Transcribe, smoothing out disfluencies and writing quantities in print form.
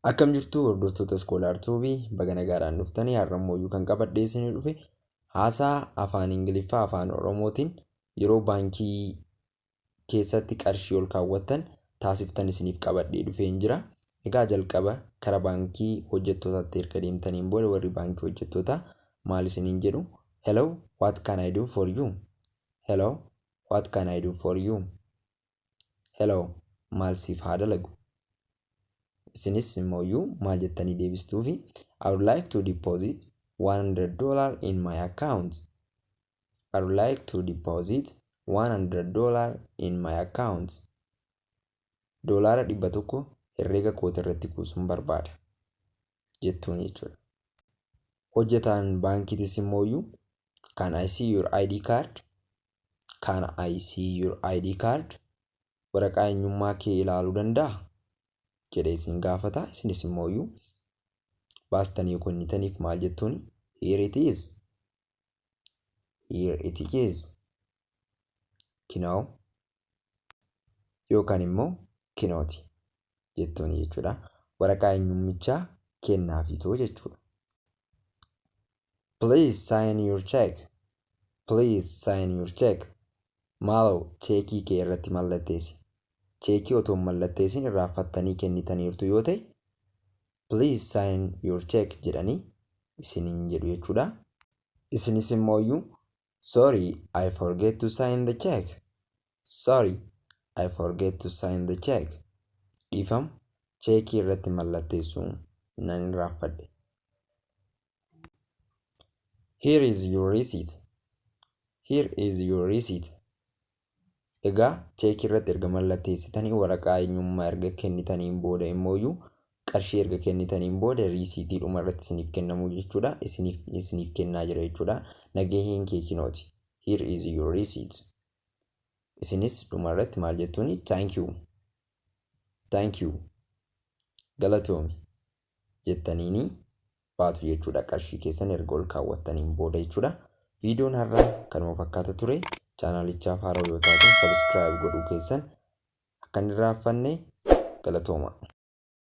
Akkam jirtu hordoftoota Scholar Tube, baga nagaadhaan dhuftanii. Har'a immoo kan qabadhee isinii dhufe haasaa afaan Ingiliffaa afaan Oromootiin yeroo baankii keessatti qarshii ol kaawwattan taasiftan isiniif qabadhee dhufeen jira. Egaa jalqaba kara baankii hojjettootaatti erga deemtaniin booda warri baankii hojjettootaa maal isiniin jedhu? "Hello, what can I do for you? Hello, what can I do for you?" Hello, maal siif haa dalagu? Isinis immoo maal jettanii deebistuufi? "I would like to deposit $100 in my account. I would like to deposit $100 in my account." $100 herreega koota irratti kuusuun barbaada jettuun jechuudha. Hojjetaan baankiitis immoo, "Can I see your ID card? Can I see your ID card?" Waraqaa eenyummaa kee ilaaluu danda'a? Jedhee isin gaafata. Isinis immoo baastanii kennitaniif maal jettuuni? "Here it is. Here it is." Kinoo yookaan immoo kinooti jettuuni jechuudha. Waraqaa eenyummichaa kennaafiitoo jechuudha. "Please sign your check. Please sign your check." Maaloo cheekii kee irratti mallatteessi. Cheekii otoo hin mallatteessin irraanfattanii kennitaniirtu yoo ta'e, "Please sign your check" jedhanii isiniin jedhu jechuudha. Isinis immoo, "Sorry, I forget to sign the check. Sorry, I forget to sign the check." Dhiifama, cheekii irratti mallatteessuu nan irraanfadhe. "Here is your receipt. Here is your receipt." Egaa cheekii irratti erga mallatteessitanii, waraqaa eenyummaa erga kennitaniin booda immooyyuu qarshii erga kennitaniin booda riisiitii dhuma irratti isiniif kennamu jechuudha. Isiniif kennaa jira jechuudha. Nagaheen kee kinooti. "Here is your receipt." Isinis dhuma irratti maal jettuuni? "Thank you. Thank you." Galatoomi jettaniini baatu jechuudha. Qarshii keessan erga ol kaawwattaniin booda jechuudha. Viidiyoon har'aa kanuma fakkaata ture. Chaanaalichaaf haaraa yoo taatan subscribe godhuu keessan akka hin irraanfanne. Galatooma.